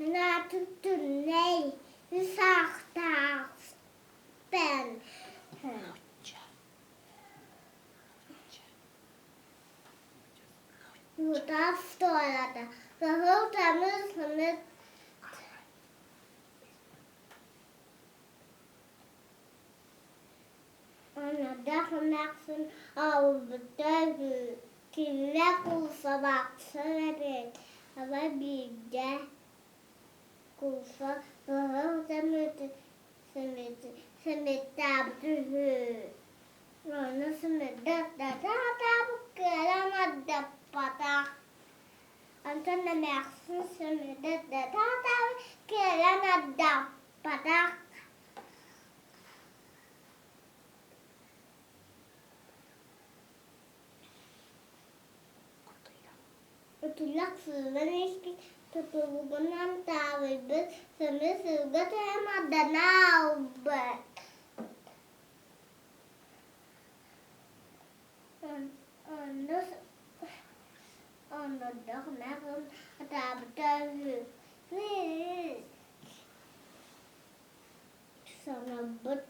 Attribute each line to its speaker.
Speaker 1: Мин аатым Түннэй, үс аахтаахпын. Утас туолата, кыһыл көмүс сымыт Онордоох эмээхсин аҕалбыта үһү, кинилэр куурусса баахсан эбит, арай биирдэ куурусса кыһыл сымыыттаабыт үһү, ону сымыыттата сатаабыт кыайан ардаппатах, онтон эмээхсин сымыыттата сатаабыт кыайан ардаппатах. Утуллах сыылан испит тутулугунан таалыйбыт сымы сыылга түһэн мардана ылбыт. Онно оннордох эмээхсин атаабыта үһү. Санаммыт.